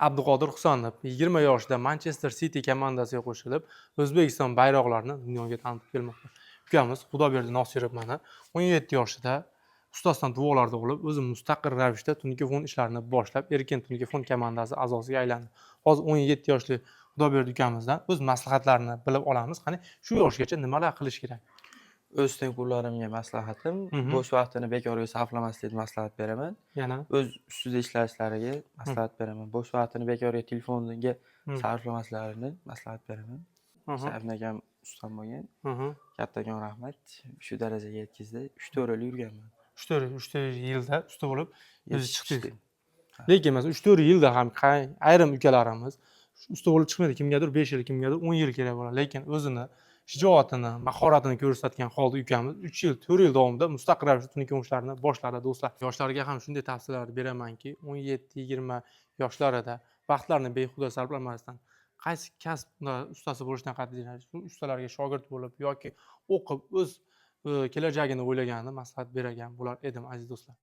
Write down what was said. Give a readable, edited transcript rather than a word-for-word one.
Abduqodir Husanov 20 yoshida Manchester City komandasiga qo'shilib, O'zbekiston bayroqlarini dunyoga tanitib kelmoqda. Ukamiz Xudoberdi Nosirov mana 17 yoshida ustozdan duolarda olib, o'zi mustaqil ravishda tungi fond ishlarini boshlab, Erkin tungi fond komandasi a'zosiga aylandi. Hozir 17 yoshli Xudoberdi ukamizdan o'z maslahatlarini bilib olamiz. Qani, shu yoshgacha nimalar qilish kerak? O'z tengqurlarimga maslahatim, bo'sh vaqtini bekorga sarflamaslikni maslahat beraman. Yana? O'z ustida ishlashlariga maslahat beraman. Bo'sh vaqtini bekorga telefonga sarflamaslarini maslahat beraman. Sayfin akam ustam bo'lgan. Kattakon rahmat. Shu darajaga yetkazdi. 3-4 yil yurganman. 3-4 yilda usta bo'lib o'zi Yetishib chiqdingiz. chiqdim. Lekin masalan 3-4 yilda ham ayrim ukalarimiz usta bo'lib chiqmaydi. Kimgadir 5 yil, kimgadir 10 yil kerak bo'ladi. Lekin o'zini shijoatini, mahoratini ko'rsatgan holda ukamiz 3 yil, 4 yil davomida mustaqil ravishda tunuka ishlarini boshladi, do'stlar. Yoshlarga ham shunday tavsiyalar beramanki, 17-20 yoshlarida vaqtlarini behuda sarflamasdan, qaysi kasb ustasi bo'lishdan qat'iy nazar, shu ustalarga shogird bo'lib yoki o'qib o'z kelajagini o'ylaganini maslahat bergan bo'lar edim, aziz do'stlar.